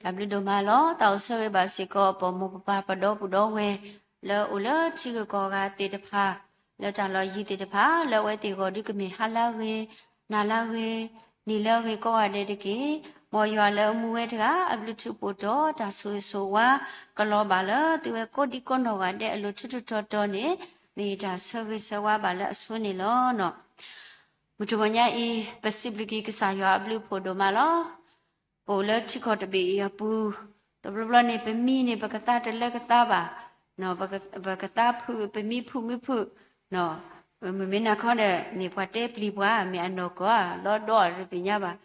တၢ်ဘျုးဒိၣ်မးလီၤ. တၢ်အိၣ်ဆၢဂ့ၤဘၣ်စ့ၢ်ကီး ပမိၢ်ပပၢ်ပဒီပုၢ်ဒီဝဲၢ် လၢအိၣ်လၢထံဂုၤကီၢ်ဂၤသ့ၣ်တဖၣ်, လၢတၢ်လီၢ်ယံၤသ့ၣ်တဖၣ်, လၢအဝဲသ့ၣ်ဂီၢ်ဒုကမ့ၢ်ဟါလၢအဂ့ၤ, နၤလၢအဂ့ၤ, နံၤလၢအဂ့ၤကိးဂၤဒဲးတက့ၢ်. မ်ယွၤလၢအမူဝဲတဂၤ အဘျုးထူးဖှိၣ်တီၤ တၢ်ဆိၣ်ဂ့ၤဆိၣ်ဝါ ကလီၤဘၣ်လၢသုဝဲကိးဒံကိးနီၢ်ဂၤဒဲးအလိၤ ထူးထူးတီၤတီၤန့ၣ် မ့ၢ်တၢ်ဆၢဂ့ၤဆၢဝါဘၣ်လၢအဆိန့ၣ်လီၤ. မုၢ်တဂီၤညါအံၤ ပစံးဘျုးက့ၤကစၢ်ယွၤအဘျုးအဖှိၣ်ဒိၣ်မးလီၤ. ပအိၣ်လၢထံကီၢ်တဘ့ၣ်အံၤအပူၤ, တဘျီဘျီန့ၣ် ပမံန့ၣ် ပကသါတလၢကသါဘၣ်, ပကသါဖုး ပမံဖုးမံဖုး, မ့မ့ၢ်နၤခီဒီး မ့ၢ်ပှၤတဲပျံၤပှၤ မ့ၢ်အနီၢ်ကီၢ်ဧါ လီၤဒီးတသ့ၣ်ညါဘၣ်.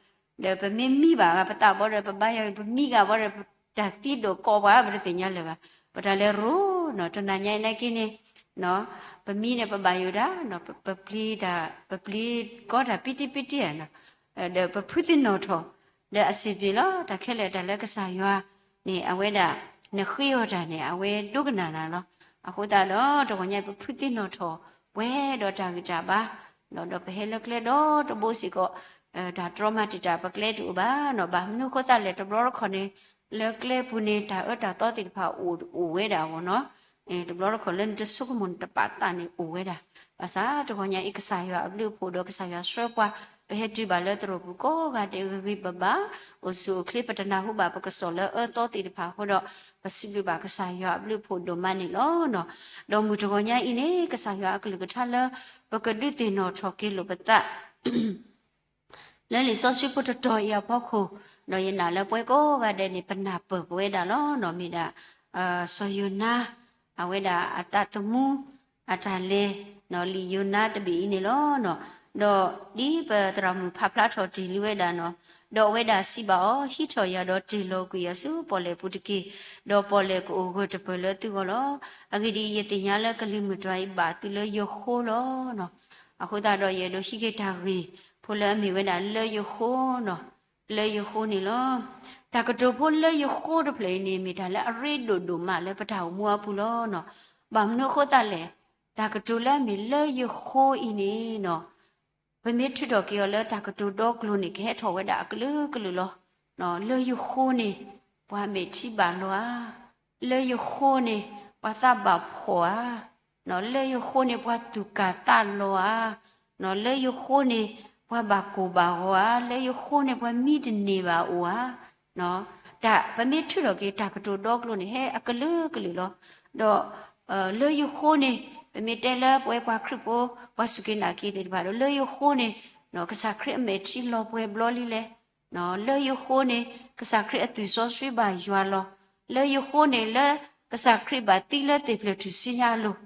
ဒီးပမ့ၢ်မံဘၣ်ဂၤပသးဘီဒီး ပဘါယွၤ ပမံဂၤဘီဒီး တၢ်သံဒိၣ်ကိးပှၤ ပတသ့ၣ်ညါလၢၤဘၣ်. ပတၢ်လဲၤရိနီၤ တနၤညါအံၤနာ်က့န့ၣ် ပမံန့ၣ် ပဘၣ်ယိၣ်တၢ်, ပပျံၤတၢ်, ပပျံၤကီတၢ်ပံတံပံတံဧါ, ဒီးပဖုးသ့ၣ်နီၣ်ထီၣ်, ဒီးအဆံးပျ့ၤလီၤ. တၢ်ခဲလၢာ်တၢ်လၢကစၢ်ယွၤန့ၣ် အဝဲဒၣ် နဃ့အီၤတၢ်န့ၣ် အဝဲဒိကနၣ်နၤလီၤ. အဃိသတးဒီး တဂီၤညါအံၤ ပဖုးသ့ၣ်နီၣ်ထီၣ် ပှဲၤဒီးတၢ်ဂံၢ်တၢ်ဘါ, ဒီးပဟဲလၢကျဲဒီတဘိစ့ၢ်ကီး, တၢ်တြီမၤတံာ်တာ်ပကျဲတအိၣ်ဘၣ်နီၤ. ဘၣ်မနုၤအဃိသတးလဲၣ် တဘျီတခီၣ်န့ၣ် လၢကျဲပူၤန့ၣ် တၢ်အၢတၢ်သီသ့ၣ်တဖၣ်အိၣ်ဝဲဒၣ်အဂီၢ်နီၤ. တဘျီတခီၣ်လၢနတဆိကမိၣ်နတပာ်သးန့ၣ်အိၣ်ဝဲဒၣ်. ဘၣ်ဆၣ်တဂီၤညါအံၤ ကစၢ်ယွၤအဘျုးအဖှိၣ်ဒီးကစၢ်ယွၤဆှၢပှၤ ပဟဲတုၤဘၣ်လၢသရိာ်ပူၤကိးဂၤဒဲးဂ့ၤဂ့ၤဘၣ်ဘၣ်, အိၣ်ဆူၣ်အိၣ်ချ့ ပတနၢ်ဟူဘၣ်ပကစီၣ်လၢအၢသီသ့ၣ်တဖၣ်အဃိဒီး ပစံးဘျုးဘၣ်ကစၢ်ယွၤအဘျုးအဖှိၣ်ဒိၣ်မးန့ၣ်လီၤ. ဒီးမုၢ်တဂီၤညါအံၤန့ၣ် ကစၢ်ယွၤအကလုၢ်ကထါလၢ ပကဒုးသ့ၣ်နီၣ်ထီၣ်က့ၤလိာ်ပသး လၢလံာ်စီဆှံဖိတတီၤအံၤအဖီခိၣ်, ဒီးယနာ်လၢပဝဲကိးဂၤဒဲးန့ၣ် ပနၢ်ပၢၢ်ပဝဲဒၣ်လီၤနီၤ. မ့ၢ်ဒၣ် စီၤယိၤနါ အဝဲဒၣ်အသးသမူ အတၢ်လဲၤနီၤ, လံာ်ယိၤနါတဘ့ၣ်အံၤန့ၣ်လီၤ. ဒီးဒ်ပသရၣ်မုၣ်ဖးဖျါထီၣ်တ့ၢ်လံဝဲဒၣ်နီၤ, ဒီးအဝဲဒၣ်စံးဘၣ်အီၤ, ဟံးထီၣ်ယၤဒီးတ့ၢ်လီၤကွံာ်ယၤဆူပီၣ်လဲၣ်ပူၤတက့ၢ်, ဒီးပီၣ်လဲၣ်ကအိၣ်ဂၢၢ်တပၢၢ်လၢသုဂီၢ်လီၤ. အဂ့ၢ်ဒ်အံၤ, ယသ့ၣ်ညါလၢကလံၤမုၢ်တွၤအံၤဘၣ်သုလၢယဃိလီၤ. အဃိသတးဒီးယအဲၣ်ဒိးဟံးက့ၤတၢ်ဂ့ၢ်ဖိလၢအမ့ၢ်ဝဲဒၣ်လၢယဃိနီၤ, လၢယဃိန့ၣ်လီၤ. တၢ်ကတိၤဖိလၢယဃိတဖျၢၣ်အံၤန့ၣ် မ့ၢ်တၢ်လၢအရ့ဒိၣ်ဒိၣ်မးလၢပတၢ်အိၣ်မူအပူၤလီၤ. ဘၣ်မနုၤအဃိသတးလဲၣ်, တၢ်ကတိၤလၢအမ့ၢ်လၢယဃိအံၤန့ၣ်နီၤ, ပမ့ၢ်ထုးထီၣ်က့ၤအီၤလၢတၢ်ကတိၤဒီကျိၤန့ၣ် ကဟဲထီၣ်ဝဲဒၣ်အကလုာ်ကလုာ်လီၤ. လၢယဃိန့ၣ် ပှၤမဲာ်ထံဘၣ်လီၤဧါ, လၢယဃိန့ၣ် ပှၤသးဘၣ်ဖှီၣ်ဧါ, လၢယဃိန့ၣ် ပှၤသူၣ်ကၢ်သးလီၤဧါ, လၢယဃိန့ၣ် ပှၤဘၣ်ကိၢ်ဘၣ်ဂီၤဧါ, လၢယဃိန့ၣ် ပှၤမံတန့ၢ်ဘၣ်အိၣ်ဧါ. တၢ်ပမ့ၢ်ထုးထီၣ်က့ၤတၢ်ကတိၤဒီကျိၤန့ၣ် ဟဲအကလုာ်ကလုာ်လီၤ. ဒီး လၢယဃိန့ၣ် ပမ့ၢ်တဲလၢပဝဲပှၤခရံာ်ဖိ ပှၤစူၢ်က့ၤနာ်က့ၤသ့ၣ်တဖၣ်ဒီး လၢယဃိန့ၣ် ကစၢ်ခရံာ်အမဲာ်ထံလီၤပှဲၤဘျီလံလဲၣ်. လၢယဃိန့ၣ် ကစၢ်ခရံာ်အသွံၣ်စီဆှံဘၣ်ယွၤလီၤ. လၢယဃိန့ၣ် လၢကစၢ်ခရံာ်ဘၣ်သံလၢသ့ၣ်ဖျၢၣ်ထူၣ်စုညါအလိၤ.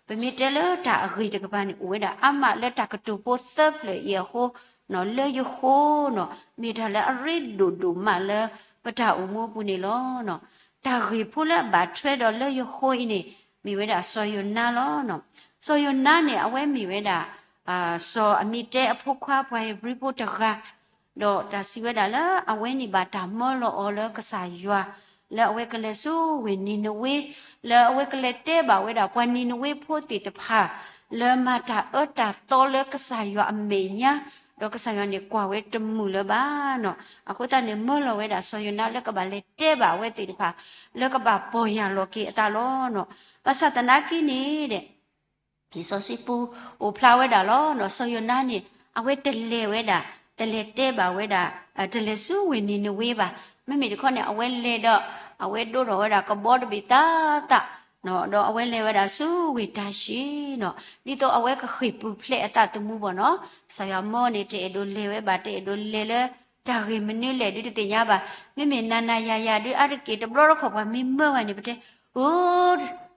ပမ့ၢ်တဲလၢတၢ်အဂ့ၢ်တကပၤန့ၣ် အိၣ်ဝဲဒၣ်အါမးလၢတၢ်ကတိၤဖိသၢဖျၢၣ်အံၤအဃိ, လၢယဃိနီၤ မ့ၢ်တၢ်လၢအရ့ဒိၣ်ဒိၣ်မးလၢပတၢ်အိၣ်မူအပူၤန့ၣ်လီၤ. တၢ်ဂ့ၢ်ဖိလၢအဘၣ်ထွဲဒီးလၢယဃိအံၤန့ၣ် မ့ၢ်ဝဲဒၣ်စီၤယိၤနါလီၤ. စီၤယိၤနါန့ၣ် အဝဲမ့ၢ်ဝဲဒၣ် စီၤအမံၤတဲအဖိခွါ ပှၤဧ့ၤဘြံၤဖိတဂၤ, ဒီးတၢ်စံးဝဲဒၣ်လၢအဝဲန့ၣ်ဘၣ်တၢ်မၢလီၤအီၤလၢကစၢ်ယွၤ လၢအဝဲကလဲၤဆူဝ့ၢ်နံၤနဝ့, လၢအဝဲကလဲၤတဲဘၣ်ဝဲဒၣ်ပှၤနံၤနဝ့ဖိသ့ၣ်တဖၣ် လၢမၤတၢ်အၢတၢ်သီလၢကစၢ်ယွၤအမဲာ်ညါ, ဒီးကစၢ်ယွၤန့ၣ်ကွၢ်ဝဲတမုာ်လၢၤဘၣ်နီၤ. အဃိသတးန့ၣ် မၢလီၤဝဲဒၣ်စီၤယိၤနါလၢကဘၣ်လဲၤတဲဘၣ်အဝဲသ့ၣ်တဖၣ် လၢကဘၣ်ပီၢ်ယၢ်လီၤက့ၤအသးလီၤနီၤ. ဘၣ်ဆၣ်သနာ်က့န့ၣ်ဒီး လံာ်စီဆှံပူၤအိၣ်ဖျါဝဲဒၣ်လီၤနီၤ. စီၤယိၤနါန့ၣ် အဝဲတလဲၤဝဲဒၣ်, တလဲၤတဲဘၣ်ဝဲဒၣ်, တလဲၤဆူဝ့ၢ်နံၤနဝ့ဘၣ်. မ့မ့ၢ်တခီန့ၣ် အဝဲလဲၤဒီး အဝဲဒိးထီၣ်ဝဲဒၣ်ကဘီတဘ့ၣ်သၢသၣ်နီၤ, ဒီးအဝဲလဲၤဝဲဒၣ်ဆူဝ့ၢ်တၢ်ၡံၣ်နီၤ, ဒ်သိးအဝဲကဃ့ၢ်ပူၤဖျဲးအသးသမူဘၣ်နီၤ. ကစၢ်ယွၤမၢန့ၣ် တအဲၣ်ဒိးလဲၤဝဲဘၣ်, တအဲၣ်ဒိးလဲၤလၢတၢ်ဂ့ၢ်မနုၤလဲၣ်ဒုးတသ့ၣ်ညါဘၣ်. မ့မ့ၢ်နၤနၤယၤယၤဒုးအါတက့ၢ် တဘျီတခီၣ်ပှၤမ့ၢ်မၢဝဲန့ၣ် ပတဲ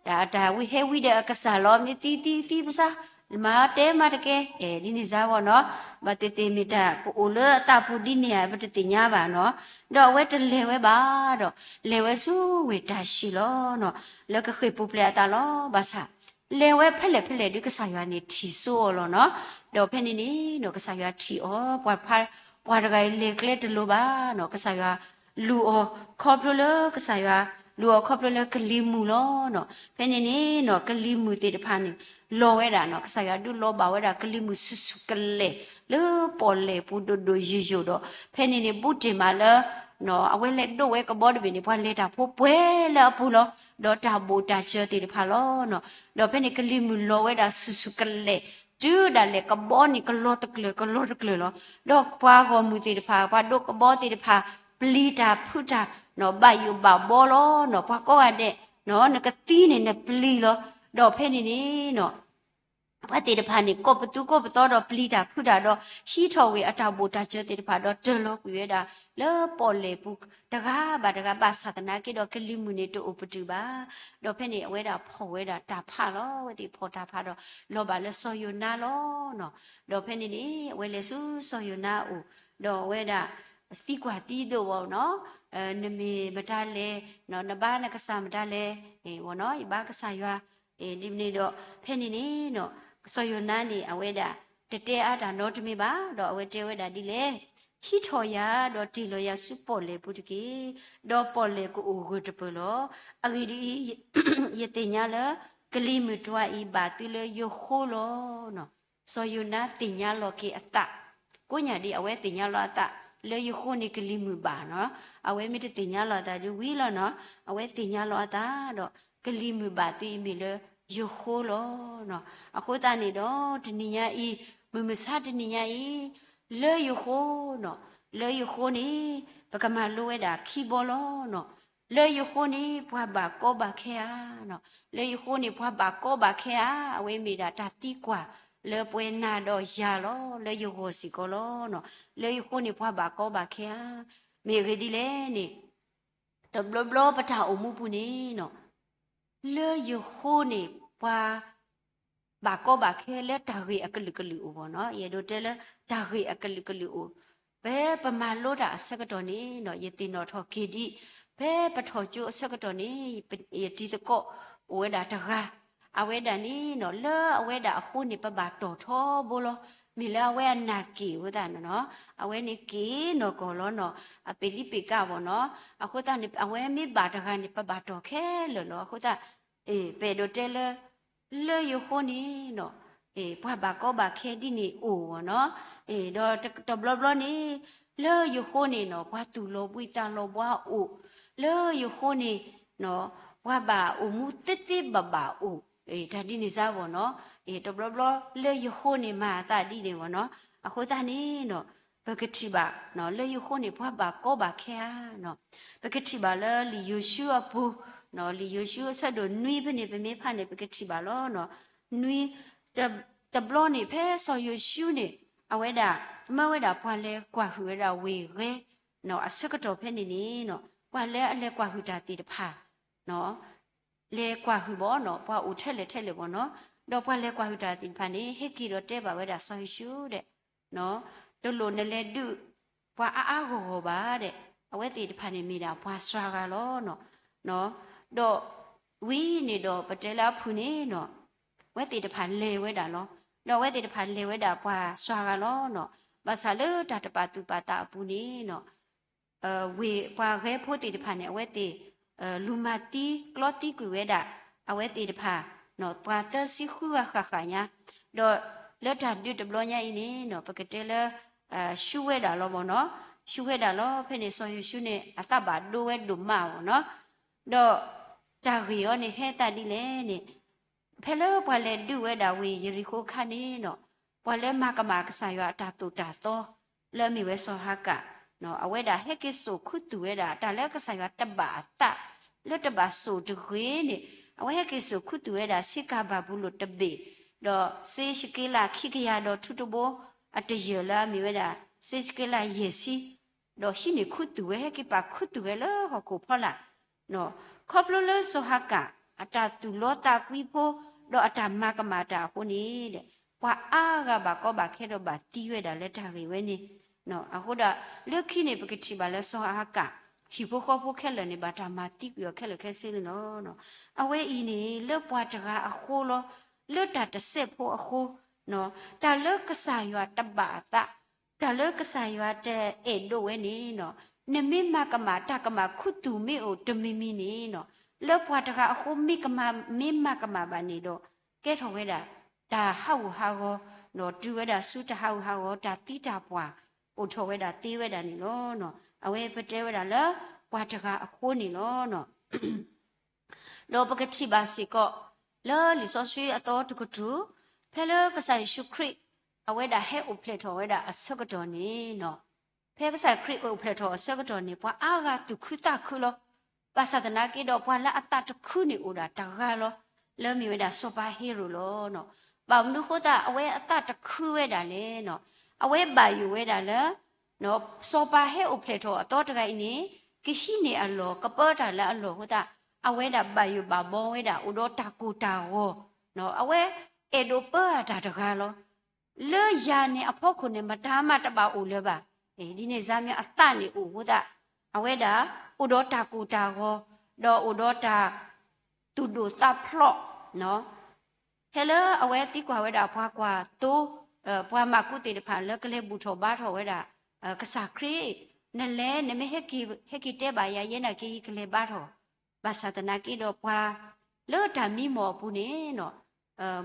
အိ တၢ်တၢ်ဝံၤဟဲဝံၤဒီးအကစၢ်လီၤ မ့ၢ်သံသံသံပစၢ်, မၤတဲမၤတကဲ, အဲၣ်ဒ်န့ၣ်စ့ၢ်ကီးနီၤ. ဘၣ်သ့ၣ်သ့ၣ်မ့ၢ်တၢ်ကအိၣ်လၢအသးပူၤဒ်န့ၣ်ဧါ ပတသ့ၣ်ညါဘၣ်နီၤ. ဒီးအဝဲတလဲၤဝဲဘၣ်ဒီး လဲၤဝဲဆူဝ့ၢ်တၢ်ၡံၣ်လီၤနီၤ, လၢကဃ့ၢ်ပူၤဖျဲးအသးလီၤ. ဘၣ်ဆၣ် လဲၤဝဲဖဲလဲၣ်ဖဲလဲၣ်ဒုး ကစၢ်ယွၤန့ၣ်ထံၣ်စိအီၤလီၤနီၤ. ဒီးဖဲန့ၣ်န့ၣ်နီၤ ကစၢ်ယွၤထံၣ်အီၤ, ပှၤတဂၤအံၤလဲၤကျဲတလိၤဘၣ်နီၤ. ကစၢ်ယွၤလူၤအီၤခီဖျိလၢ ကစၢ်ယွၤလူၤအီၤခီဖျိလၢကလံၤမုၢ်လီၤနီၤ. ဖဲန့ၣ်န့ၣ်နီၤ ကလံၤမုၢ်သ့ၣ်တဖၣ်န့ၣ် လီၤဝဲဒၣ်နီၤ. ကစၢ်ယွၤဒုးလီၤဘၣ်ဝဲဒၣ်ကလံၤမုၢ်ဆူၣ်ဆူၣ်ကလဲာ် လၢပီၣ်လဲၣ်ပူၤဒိၣ်ဒိၣ်ယိာ်ယိာ်ဒီး ဖဲန့ၣ်န့ၣ် ဘူးတ့ၢ်မးလၢ အဝဲလဲၤဒိးဝဲကဘီတဘ့ၣ်န့ၣ် ပှၤလဲၤတၢ်ဖိပှဲၤလၢအပူၤလီၤ. ဒီးတၢ်ဘိၣ်တၢ်စၢၤသ့ၣ်တဖၣ်လီၤ. ဒီးဖဲန့ၣ်ကလံၤမုၢ်လီၤဝဲဒၣ်ဆူၣ်ဆူၣ်ကလဲာ်, တုၤဒၣ်လဲာ်ကဘီန့ၣ်ကလီၤတကျၢၤကလီၤတကျၢၤလီၤ. ဒီးပှၤဂီၢ်မုၢ်သ့ၣ်တဖၣ် ပှၤဒိးကဘီသ့ၣ်တဖၣ် ပျံၤတၢ်ဖုးတၢ် ဘၣ်ယိၣ်ဘၣ်ဘီလီၤ. ပှၤကိးဂၤဒဲး နကသံန့ၣ်နပျံၤလီၤ. ဒီးဖဲန့ၣ်န့ၣ် ပှၤသ့ၣ်တဖၣ်န့ၣ် ကိးပသူကိးပသီဒီးပျံၤတၢ်ဖုးတၢ်ဒီး ဟံးထီၣ်ဝဲအတၢ်ဘိၣ်တၢ်စၢၤသ့ၣ်တဖၣ်ဒီး တၢၤလီၤကွံာ်ဝဲဒၣ်လၢပီၣ်လဲၣ်ပူၤတဂၤဘၣ်တဂၤ ဘၣ်ဆၣ်သနာ်က့ဒီး ကလံၤမုၢ်န့ၣ်တအိၣ်ပတုာ်ဘၣ်. ဒီးဖဲန့ၣ်အဝဲဒၣ်ဖီၣ်ဝဲဒၣ်တၢ်ဖးလီၤ. အဝဲသ့ၣ်ဖီၣ်တၢ်ဖးဒီး လီၤဘၣ်လၢစီၤယိၤနါလီၤ. ဒီးဖဲန့ၣ်န့ၣ် အဝဲလဲၤဆူစီၤယိၤနါအအိၣ်, ဒီးအဝဲဒၣ်သံကွၢ်သံဒိးဝဲနီၤ, နမ့ၢ်မတၤလဲၣ်, နဘါနကစၢ်မတၤလဲၣ်, ဝဲနီၤ ယဘါကစၢ်ယွၤ, ဒ်န့ၣ်ဒီး ဖဲန့ၣ်န့ၣ် စီၤယိၤနါန့ၣ် အဝဲဒၣ်တတဲအါတၢ်နီတမံၤဘၣ်, ဒီးအဝဲတဲဝဲဒၣ်ဒ်လဲၣ်, ဟံးထီၣ်ယၤဒီးတ့ၢ်လီၤယၤဆူပီၣ်လဲၣ်ပူၤတက့ၢ်. ဒီးပီၣ်လဲၣ်ကအိၣ်ဂၢၢ်တပၢၢ်လီၤ. အဂ့ၢ်ဒ်အံၤ, ယသ့ၣ်ညါလၢ ကလံၤမုၢ်တွၤအံၤဘၣ်သုလၢယဃိလီၤ. စီၤယိၤနါသ့ၣ်ညါလီၤက့ၤအသး, ကိးညါဒ်အဝဲသ့ၣ်ညါလီၤအသး လၢယဃိန့ၣ်ကလံၤမုၢ်ဘၣ်နီၤ, အဝဲမ့ၢ်တသ့ၣ်ညါလီၤအသးဒ်ဝံၤလီၤနီၤ, အဝဲသ့ၣ်ညါလီၤအသးဒီး ကလံၤမုၢ်ဘၣ်သုအံၤမ့ၢ်လၢယဃိလီၤ. အဃိသတးန့ၣ်ဒီး တနံၤညါအံၤ, မုၢ်မဆါတနံၤညါအံၤ, လၢယဃိနီၤ, လၢယဃိန့ၣ် ပကမၤလိဝဲဒၣ်ခံဘီလီၤနီၤ. လၢယဃိန့ၣ် ပှၤဘၣ်ကီဘၣ်ခဲဧါနီၤ, လၢယဃိန့ၣ် ပှၤဘၣ်ကီဘၣ်ခဲဧါ, အဝဲမ့ၢ်ဒၣ်တၢ်သံကွၢ်လၢပှဲၤနၤဒီးယၤလီၤ, လၢယဂီၢ်စ့ၢ်ကီးလီၤနီၤ. လၢယဃိန့ၣ် ပှၤဘၣ်ကီဘၣ်ခဲဧါ, မ့ၢ်အဂ့ၢ်ဒ်လဲၣ်န့ၣ်, တဘျီဘျီပတၢ်အိၣ်မူပူၤန့ၣ်နီၤ, လၢယဃိန့ၣ် ပှၤ ဘၣ်ကီဘၣ်ခဲလၢတၢ်ဂ့ၢ်အကလုာ်ကလုာ်အိၣ်ဘၣ်နီၤ, ယအဲၣ်ဒိးတဲလၢတၢ်ဂ့ၢ်အကလုာ်ကလုာ်အိၣ်, ဖဲပမၤလိတၢ်အဆၢကတီၢ်န့ၣ်နီၤ ယသ့ၣ်နီၣ်ထီၣ်က့ၤဒံး, ဖဲပထီၣ်ကၠိအဆၢကတီၢ်န့ၣ် ယတံၤသကိးအိၣ်ဝဲဒၣ်တဂၤ, အဝဲဒၣ်န့ၣ်နီၤ လၢအဝဲဒၣ်အဃိန့ၣ် ပဘၣ်တီၢ်ထီဘိလီၤ. မ့ၢ်လၢအဝဲအနၢ်က့ၣ်အဃိသတးနီၤ, အဝဲန့ၣ်က့ၤနီၢ်ကီၢ်လီၤနီၤ, အပ့ၤလံပ့ၤကးဘၣ်နီၤ, အဃိသတးန့ၣ် အဝဲမ့ၢ်ဘၣ်တဂၤန့ၣ် ပဘၣ်တီၢ်ခဲလၢာ်လီၤ. အဃိသတး ပအဲၣ်ဒိးတဲလၢ လၢယဃိန့ၣ်နီၤ, ပှၤဘၣ်ကီဘၣ်ခဲဒ်န့ၣ်အိၣ်ဘၣ်နီၤ, ဒီးတဘျီဘျီန့ၣ် လၢယဃိန့ၣ်နီၤ ပှၤသူၣ်လီၤဘှံးသးလီၤဘှါအိၣ်, လၢယဃိန့ၣ် ပှၤဘၣ်အိၣ်မူသ့သ့ဘၣ်ဘၣ်အိၣ်, တၢ်ဒ်န့ၣ်စ့ၢ်ဘၣ်နီၤ, တဘျီဘျီ လၢယဃိန့ၣ်မၤအသးဒ်န့ၣ်ဘၣ်နီၤ, အဃိသတးန့ၣ်နီၤ ပကထံၣ်ဘၣ် လၢယဃိန့ၣ် ပှၤဘၣ်ကီဘၣ်ခဲဧါနီၤ, ပကထံၣ်ဘၣ်လၢလံာ်ယိၤၡူအပူၤ, လံာ်ယိၤၡူအဆၢဒိၣ်နွံဖဲန့ၣ် ပမ့ၢ်ဖးန့ၣ် ပကထံၣ်ဘၣ်လီၤနီၤ, နွံ တဘျီန့ၣ် ဖဲစီၤယိၤၡူန့ၣ် အဝဲဒၣ် မၢဝဲဒၣ်ပှၤလဲၤကွၢ်ဟုၣ်ဝဲဒၣ်ဝ့ၢ်ဂဲ အဆၢကတီၢ်ဖဲန့ၣ်န့ၣ်နီၤ ပှၤလၢအလဲၤကွၢ်ဟုၣ်တၢ်သ့ၣ်တဖၣ် လဲၤကွၢ်ဟုၣ်ဘၣ်နီၤ ပှၤအိၣ်ထဲလဲၣ်ထဲလဲၣ်ဘၣ်နီၤ, ဒီးပှၤလဲၤကွၢ်ဟုၣ်တၢ်သ့ၣ်တဖၣ်န့ၣ် ဟဲက့ၤဒီးတဲဘၣ်ဝဲဒၣ်စီၤယိၤၡူဒီး တလိၣ်နလဲၤဒုးပှၤအါအါဂီၢ်ဂီၢ်ဘၣ်ဒီး အဝဲသ့ၣ်တဖၣ်န့ၣ်မ့ၢ်ဒၣ်ပှၤစှၤဂၤလီၤ. ဒီးဝံၤန့ၣ်ဒီးပတဲလၢအဖုၣ်န့ၣ်နီၤ အဝဲသ့ၣ်တဖၣ်လဲၤဝဲဒၣ်လီၤ. ဒီးအဝဲသ့ၣ်တဖၣ်လဲၤဝဲဒၣ်ပှၤစှၤဂၤလီၤနီၤ, ဘၣ်ဆၣ်လၢတၢ်တပာ်သူၣ်ပာ်သးအပူၤန့ၣ်နီၤ ဝ့ၢ်ပှၤဂဲဖိသ့ၣ်တဖၣ်န့ၣ် အဝဲသ့ၣ် လူၤမၤသံကျီသံကွံာ်ဝဲဒၣ် အဝဲသ့ၣ်တဖၣ် ပှၤသၢဆံဃုဂၤဃၣ်ဃၣ်ညါ, ဒီးလၢတၢ်ဒုးတဘျီညါအံၤန့ၣ်နီၤ ပကတဲလၢ ရှုံးဝဲဒၣ်လီၤဘၣ်နီၤ, ရှုံးဝဲဒၣ်လီၤ. ဖဲန့ၣ်စီၤယိၤၡူန့ၣ် အသးဘၣ်ဒိဝဲဒိၣ်မးဘၣ်နီၤ, ဒီးတၢ်ဂ့ၢ်အံၤန့ၣ်ဟဲသးဒ်လဲၣ်န့ၣ် ဖဲလၢပှၤလဲၤဒုးဝဲဒၣ်ဝ့ၢ်ယရံၣ်ဃိခါန့ၣ်နီၤ, ပှၤလၢမၤကမၣ်ကစၢ်ယွၤအတၢ်သိၣ်တၢ်သီ လၢအမ့ၢ်ဝဲစီၤဟၤကၣ် အဝဲဒၣ်ဟဲက့ၤစိာ်ခူသူၣ်ဝဲဒၣ် တၢ်လၢကစၢ်ယွၤတဘၣ်အသး လၢတဘၣ်စိာ်တဂ့ၤန့ၣ် အဝဲဟဲက့ၤစိာ်ခူသူၣ်ဝဲဒၣ် ဆ့ကၤဘၤဘူလိၣ်တဘ့ၣ်, ဒီးစ့စက့လးခံကယၤဒီးထူတဘိ အတယၢၢ်လၢအမ့ၢ်ဝဲဒၣ် စ့စက့လးယဲၢ်ဆံ ဒီးဟံးန့ၢ်ခူသူၣ်ဝဲ ဟဲက့ၤပာ်ခူသူၣ်ဝဲလၢဟီၣ်ခိၣ်ဖီလာ် ခီဖျိလၢစီၤဟၤကၣ် အတၢ်သူၣ်လီသးကွံဖိ ဒီးအတၢ်မၤကမၣ်တၢ်အဃိန့ၣ်ဒီး ပှၤအါဂၤဘၣ်ကီဘၣ်ခဲဒီးဘၣ်သံဝဲဒၣ်လၢတၢ်ဂ့ၢ်ဝဲန့ၣ်, အဃိဒီး လၢခံန့ၣ် ပကထံၣ်ဘၣ်လၢစီၤဟၤကၣ် ဟံၣ်ဖိဃီဖိခဲလၢာ်န့ၣ် ဘၣ်တၢ်မၤသံကွံာ်အီၤခဲလၢာ်ခဲဆ့န့ၣ်လီၤ. အဝဲအံၤန့ၣ် လၢပှၤတဂၤအဃိလီၤ, လၢတၢ်တစဲးဖိအဃိ, တၢ်လၢကစၢ်ယွၤတဘၣ်အသး တၢ်လၢကစၢ်ယွၤတအဲၣ်ဒိးဝဲန့ၣ်နီၤ, နမ့ၢ်မၤကမၣ်တၢ်ကမၣ်ခူသူၣ်မ့ၢ်အိၣ်တမံၤမံၤန့ၣ်နီၤ, လၢပှၤတဂၤအဃိမ့ၢ်ကမၣ်, မ့ၢ်မၤကမၣ်ဘၣ်န့ၣ်ဒီး ကဲထီၣ်ဝဲဒၣ် တၢ်ဟးဂူာ်ဟးဂီၤ, ဒီးတုၤဝဲဒၣ်ဆူတၢ်ဟးဂူာ်ဟးဂီၤ တၢ်သံတၢ်ပှၢ် အိၣ်ထီၣ်ဝဲဒၣ်သ့ဝဲဒၣ်န့ၣ်လီၤ. အဝဲပတဲဝဲဒၣ်လၢ ပှၤတဂၤအဃိန့ၣ်လီၤ. ဒီးပကထံၣ်ဘၣ်စ့ၢ်ကီး လၢလံာ်စီဆှံအသီတကတြူၢ်, ဖဲလၢကစၢ်ယ့ၣ်ၡူးခရံာ် အဝဲဒၣ်ဟဲအိၣ်ဖျဲၣ်ထီၣ်ဝဲဒၣ်အဆၢကတီၢ်န့ၣ်, ဖဲကစၢ်ခရံာ်အိၣ်ဖျဲၣ်ထီၣ်အဆၢကတီၢ်န့ၣ် ပှၤအါဂၤသူၣ်ခုသးခုလီၤ. ဘၣ်ဆၣ်သနာ်က့ဒီး ပှၤလၢအသးတခုန့ၣ်အိၣ်ဒၣ်တဂၤလီၤ. လၢမ့ၢ်ဝဲဒၣ်စီၤပၤဟ့ၤရိာ်လီၤ. ဘၣ်မနုၤဃိသတး အဝဲအသးတခုဝဲဒၣ်လဲၣ်. အဝဲဘၣ်ယိၣ်ဝဲဒၣ်လၢ စီၤပၤဟဲအိၣ်ဖျဲၣ်ထီၣ်အသီတဂၤအံၤန့ၣ် ကဟံးန့ၢ်အလီၢ် ကပၢတၢ်လၢအလီၢ်အဃိသတး အဝဲဒၣ်ဘၣ်ယိၣ်ဘၣ်ဘီဝဲဒၣ် အိၣ်ဒီးတၢ်ကိၢ်တၢ်ဂီၤ, အဝဲအဲၣ်ဒိးပၢအတၢ်တဂၤလီၤ. လၢယၤန့ၣ်အဖီခိၣ်န့ၣ် မတၤမးတဘၣ်အိၣ်လၢၤဘၣ်. ဒ်န့ၣ်စ့ၢ်မ့ၢ်အသးန့ၣ်အိၣ်အဃိသတး အဝဲဒၣ်အိၣ်ဒီးတၢ်ကိၢ်တၢ်ဂီၤ, ဒီးအိၣ်ဒီးတၢ် သူၣ်ဒိၣ်သးဖျိး, ဖဲလၢအဝဲသံကွၢ်ဝဲဒၣ်ပှၤကွၢ်သိ, ပှၤမၤကူသ့ၣ်တဖၣ်လၢကလဲၤဘူၣ်ထီၣ်ဘါထီၣ်ဝဲဒၣ် ကစၢ်ခရံာ်, နလဲၤ နမ့ၢ်ဟဲက့ၤတဲဘၣ်ယၤ ယဲနာ်က့ယကလဲၤဘါထီၣ်, ဘၣ်ဆၣ်သနာ်က့ဒီးပှၤလၢတၢ်မံမီၢ်အပူၤန့ၣ်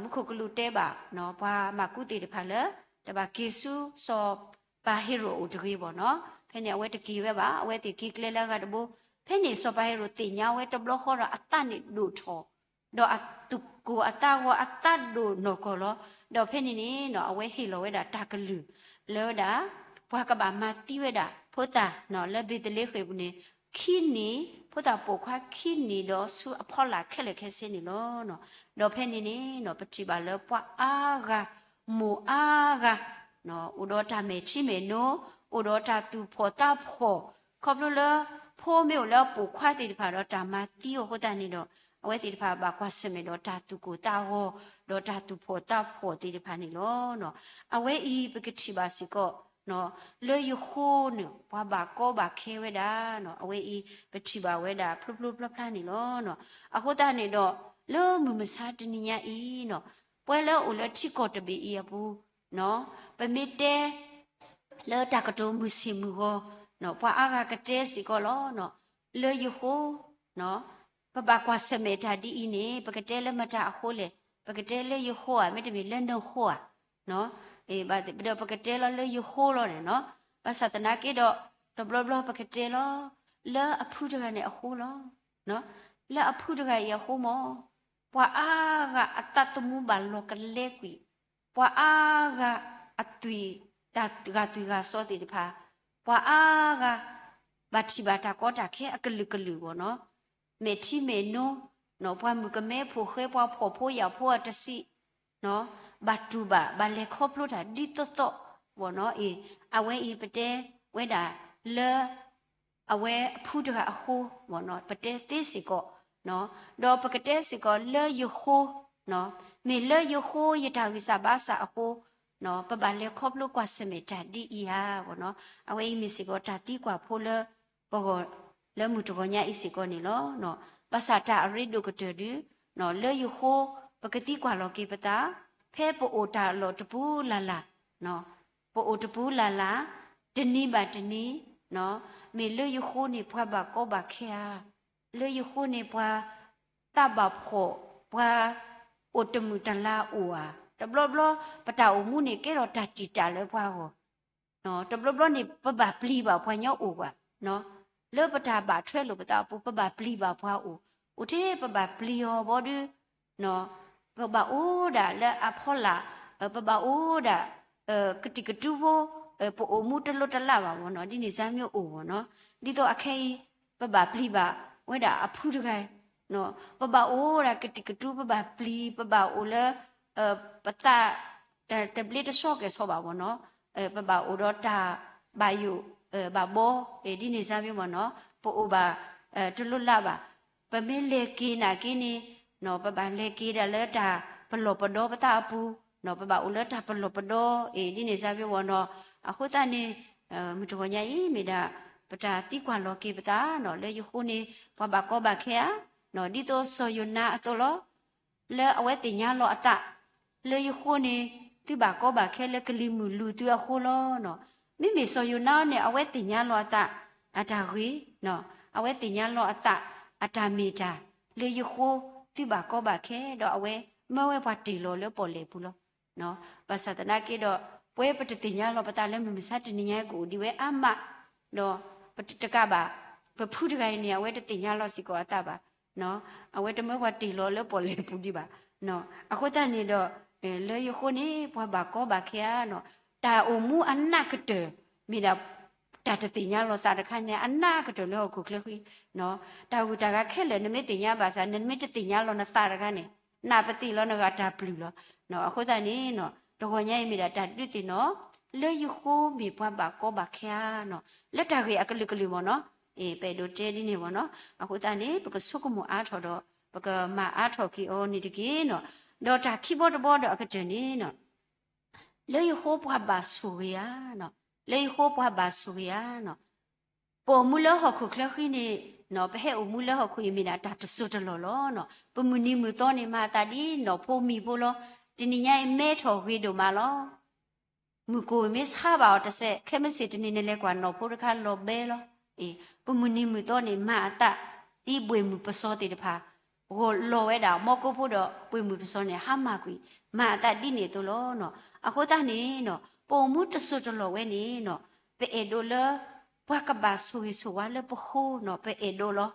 မူခိၣ်ကလူးတဲဘၣ် ပှၤမၤကူသ့ၣ်တဖၣ်လၢ တဘၣ်က့ၤဆူစီၤပၤဟ့ၤရိာ်အိၣ်တဂ့ၤဘၣ်နီၤ. ဖဲန့ၣ်အဝဲတက့ၤဝဲဘၣ်, အဝဲသ့ၣ်က့ၤကျဲလၢအဂၤတဘိ. ဖဲန့ၣ်စီၤပၤဟ့ၤရိာ်သ့ၣ်ညါဝဲတဘျီဃီဒီးအသးန့ၣ်ဒိၣ်ထီၣ်, ဒီးအသူၣ်ကိၢ်အသးဂီၤအသးဒိၣ်နီၢ်ကီၢ်လီၤ. ဒီးဖဲန့ၣ်န့ၣ် အဝဲဟ့ၣ်လီၤဝဲဒၣ်တၢ်ကလုၢ် လၢဝဲဒၣ် ပှၤကဘၣ်မၤသံဝဲဒၣ်ဖိသၣ်လၢဘ့းသလ့ဃ့ၣ်အပူၤန့ၣ် ခံနံၣ်, ဖိသၣ်ပိာ်ခွါခံနံၣ်ဒီးဆူအဖီလာ်ခဲလၢာ်ခဲဆ့န့ၣ်လီၤ. ဒီးဖဲန့ၣ်န့ၣ် ပထံၣ်ဘၣ်လၢပှၤအါဂၤ, မိၢ်အါဂၤ အိၣ်ဒီးတၢ်မဲာ်ထံမဲာ်နိ, အိၣ်ဒီးတၢ်သူၣ်ဖှီၣ်သးဖှီၣ်, ခီဖျိလၢ ဖိမ့ၢ်အိၣ်လၢအပိာ်ခွါသ့ၣ်တဖၣ်ဒီးတၢ်မၤသံအဃိသတးန့ၣ်ဒီး အဝဲသ့ၣ်တဖၣ်ဘၣ်ကွၢ်ဆၢၣ်မဲာ်ဒီးတၢ်သူၣ်ကိၢ်သးဂီၤ, ဒီးတၢ်သူၣ်ဖှီၣ်သးဖှီၣ်သ့ၣ်တဖၣ်န့ၣ်လီၤ. အဝဲအံၤပကထံၣ်ဘၣ်စ့ၢ်ကီး လၢယဃိန့ၣ် ပှၤဘၣ်ကီဘၣ်ခဲဝဲဒၣ်, အဝဲအံၤပထံၣ်ဘၣ်ဝဲဒၣ်ဖျိဖျိဖျါဖျါန့ၣ်လီၤ. အဃိသတးန့ၣ်ဒီး လၢမုၢ်မဆါတနံၤညါအံၤ ပှဲၤလၢအိၣ်လၢထံကီၢ်တဘ့ၣ်အံၤအပူၤ, ပမ့ၢ်တဲ လၢတၢ်ကတိၤမုၢ်ဆ့ၣ်မုၢ်ဂီၤ, ပှၤအါဂၤကတဲစ့ၢ်ကီးလီၤ. လၢယဃိ ပဘၣ်ကွၢ်ဆၢၣ်မဲာ်တၢ်ဒ်အံၤန့ၣ် ပကတဲလၢမတၤအဃိလဲၣ်, ပကတဲလၢယဃိဧါ, မ့တမ့ၢ်လၢနဃိဧါ, ဒီးပကတဲလီၤလၢယဃိလီၤန့ၣ်နီၤ. ဘၣ်ဆၣ်သနာ်က့ဒီး တဘျီဘျီပကတဲလီၤ လၢအဖုတဂၤန့ၣ်အဃိလီၤ. လၢအဖုတဂၤအံၤအဃိမး ပှၤအါဂၤအသးသမူဘၣ်လီၤကလဲကွံာ်, ပှၤအါဂၤအသွံၣ်, တၢ်ဂာ်သွံၣ်ဂာ်စီသ့ၣ်တဖၣ်, ပှၤအါဂၤ ဘၣ်ထံၣ်ဘၣ်တၢ်ကီတၢ်ခဲအကလုာ်ကလုာ်ဘၣ်နီၤ, မဲာ်ထံမဲာ်နိ, ပှၤမုၣ်ကမဲဖိဃဲ ပှၤဖှီၣ်ဖိယာ်ဖိအတစံး, ဘၣ်တူၢ်ဘၣ် ဘၣ်လဲၤခီဖျိတၢ်ဒ်သိးသိးဘၣ်နီၤ. အ့ အဝဲအံၤပတဲဝဲဒၣ်လၢ အဝဲအဖုတဂၤအဃိ, ပတဲသ့စ့ၢ်ကီး, ဒီးပကတဲစ့ၢ်ကီးလၢယဃိ, မ့ၢ်လၢယဃိယတၢ်ဂံၢ်စၢ်ဘါစၢ်အဃိ, ပဘၣ်လဲၤခီဖျိကွၢ်ဆၢၣ်မဲာ်တၢ်ဒ်အံၤဧါ. အဝဲအံၤမ့ၢ်စ့ၢ်ကီးတၢ်သံကွၢ်ဖိလၢပဂီၢ် လၢမုၢ်တဂီၤညါအံၤစ့ၢ်ကီးန့ၣ်လီၤ. ဘၣ်ဆၣ်တၢ်အရ့ဒိၣ်ကတၢၢ်ဒုး, လၢယဃိ ပကသံကွၢ်လီၤက့ၤပသး, ဖဲပအိၣ်တၢ်လီၢ်တပူၤလၢ်လၢ်, ပအိၣ်တပူၤလၢ်လၢ်, တနံၤဘၣ်တနံၤ, မ့ၢ်လၢယဃိန့ၣ် ပှၤဘၣ်ကီဘၣ်ခဲဧါ, လၢယဃိန့ၣ် ပှၤသးဘၣ်ဖှီၣ်, ပှၤအိၣ်တမုာ်တလၤအိၣ်ဧါ. တဘျီဘျီ ပတၢ်အိၣ်မူန့ၣ် ကဲထီၣ်တၢ်တံာ်တာ်လၢပှၤဂီၢ် တဘျီဘျီန့ၣ် ပဘၣ်ပျံၤဘၣ်ပှၤညီအိၣ်ဘၣ်, လၢပတၢ်ဘၣ်ထွဲလိာ်ပသးအပူၤ ပဘၣ်ပျံၤဘၣ်ပှၤအိၣ်, အိၣ်ထဲပဘၣ်ပျံၤအီၤဘီဒုး, ပဘၣ်အိၣ်ဒၣ်လၢအဖီလာ်, ပဘၣ်အိၣ်ဒၣ် ကတံာ်ကတူဖိ, ပအိၣ်မူတလိတလးဘၣ်ဘၣ်နီၤ, ဒ်န့ၣ်စ့ၢ်မ့ၢ်အိၣ်ဘၣ်နီၤ. ဒ်သိးအခဲအံၤ ပဘၣ်ပျံၤဘၣ်ဝဲဒၣ်အဖုတဂၤ, ပဘၣ်အိၣ်ဒၣ်ကတံာ်ကတူ ပဘၣ်ပျံၤ ပဘၣ်အိၣ်လၢ ပသး တဘျ့တဆှီကဲၤဆီဘၣ်ဘၣ်နီၤ, ပဘၣ်အိၣ်ဒီးတၢ်ဘၣ်ယိၣ်ဘၣ်ဘီ, ဒ်န့ၣ်စ့ၢ်မ့ၢ်ဘၣ်နီၤ, ပအိၣ်ဘၣ်တလိလးဘၣ်. ပမ့ၢ်လဲၤက့ၤနာ်က့န့ၣ် ပဘၣ်လဲၤက့ၤဒၣ်လၢတၢ်ပလီၢ်ပဒီပသးအပူၤ, ပဘၣ်အိၣ်လၢတၢ်ပလီၢ်ပဒီ, ဒ်န့ၣ်စ့ၢ်မ့ၢ်ဘၣ်နီၤ. အဃိသတးန့ၣ် မုၢ်တဂီၤညါအံၤမ့ၢ်ဒၣ် ပတၢ်သံကွၢ်လီၤက့ၤပသးနီၤ, လၢယဃိန့ၣ် ပှၤဘၣ်ကီဘၣ်ခဲဧါ, ဒ်သိးစီၤယိၤနါအသိးလီၤ. လၢအဝဲသ့ၣ်ညါလီၤအသး လၢယဃိန့ၣ် သုဘၣ်ကီဘၣ်ခဲလၢကလံၤမုၢ်လူၤသုအဃိလီၤ. မ့မ့ၢ်စီၤယိၤနါန့ၣ် အဝဲသ့ၣ်ညါလီၤအသး အတၢ်ဂ့ၤ, အဝဲသ့ၣ်ညါလီၤအသး အတၢ်မ့ၢ်တၢ် လၢယဃိသုဘၣ်ကီဘၣ်ခဲ, ဒီးအဝဲမၢဝဲပှၤတ့ၢ်လီၤလၢပီၣ်လဲၣ်ပူၤလီၤ. ဘၣ်ဆၣ်သနာ်က့ဒီး ပဝဲပတသ့ၣ်ညါလီၤပသးလၢမုၢ်မဆါတနံၤညါကအိၣ်ဒံးဝဲအါမး, ဒီး ပတကးဘၣ်, ပဖုတဂၤအံၤန့ၣ် အဝဲတသ့ၣ်ညါလီၤစ့ၢ်ကီးအသးဘၣ်, အဝဲတမၢပှၤတ့ၢ်လီၤလၢပီၣ်လဲၣ်ပူၤဒံးဘၣ်. အဃိသတးန့ၣ်ဒီး လၢယဃိန့ၣ် ပှၤဘၣ်ကီဘၣ်ခဲဧါနီၤ, တၢ်အိၣ်မူအနးကတၢၢ် မ့ၢ်ဒၣ် တၢ်တသ့ၣ်ညါလီၤသးတခါန့ၣ် အနးကတၢၢ်လၢဟီၣ်ခိၣ်ချၢဃံ, တၢ်ဂုၤတၢ်ဂၤခဲလၢာ် နမ့ၢ်သ့ၣ်ညါဘၣ်ဆၣ် နမ့ၢ်တသ့ၣ်ညါလီၤနသးတခါန့ၣ် နးပသံၣ်လီၤ နဂၤတၢ်ပျုၢ်လီၤ. အဃိသတးန့ၣ်နီၤ တဂီၤညါအံၤမ့ၢ်ဒၣ်တၢ်ဒုးသ့ၣ်နီၣ် လၢယဃိမ့ၢ်ပှၤဘၣ်ကီဘၣ်ခဲဧါနီၤ, လၢတၢ်ဂ့ၢ်အကလုာ်ကလုာ်မ့ၢ်နီၤ, ပအဲၣ်ဒိးတဲဒ်န့ၣ်မ့ၢ်နီၤ. အဃိသတးန့ၣ် ပကဆိကမိၣ်အါထီၣ်ဒီး ပကမၤအါထီၣ်က့ၤအီၤန့ၣ်တက့ၢ်နီၤ. ဒီးတၢ်ခံဘီတဘီဒီးအကတၢၢ်န့ၣ်နီၤ လၢယဃိပှၤဘၣ်ဆိၣ်ဂ့ၤဧါ, လၢယဃိပှၤဘၣ်ဆိၣ်ဂ့ၤဧါနီၤ. ပအိၣ်မူလၢဟီၣ်ခိၣ်ချၢဃံန့ၣ် ပဟဲအိၣ်မူလၢဟီၣ်ခိၣ်အံၤမ့ၢ်ဒၣ်တၢ်တစိၢ်တလီၢ်လီၤ. ပမုၢ်နံၤမုၢ်သီန့ၣ် မၤအသးဒ်နီၣ်ဖိမံၤဖိလီၤ. တနံၤညါအံၤမဲထီၣ်ဂ့ၤဒိၣ်မးလီၤ. မုၢ်ကိၢ်မ့ၢ်ဆါဘၣ်အီၤတစဲး ခဲမုၢ်ဆ့ၣ်တနံၤန့ၣ် လဲၤကွၢ်နီၣ်ဖိတခါလီၤဘဲလီၤ. ပမုၢ်နံၤမုၢ်သီန့ၣ် မၤအသးဒ်ဘှ့ၣ်မုၢ်ပစီသ့ၣ်တဖၣ် ဂီၢ်လီၤဝဲဒၣ် မီကိဖိဒီးဘှ့ၣ်မုၢ်ပစီန့ၣ် ဟါမၢ်ကွံာ် မၤအသးဒ်န့ၣ်အသိးလီၤ. အဃိသတးန့ၣ် ပအိၣ်မူတစိၢ်တလီၢ်ဝဲန့ၣ် ပအဲၣ်ဒိးလၢ ပှၤကဘၣ်ဆိၣ်ဂ့ၤဆိၣ်ဝါလၢပဃိနီၤ ပအဲၣ်ဒိးလီၤ.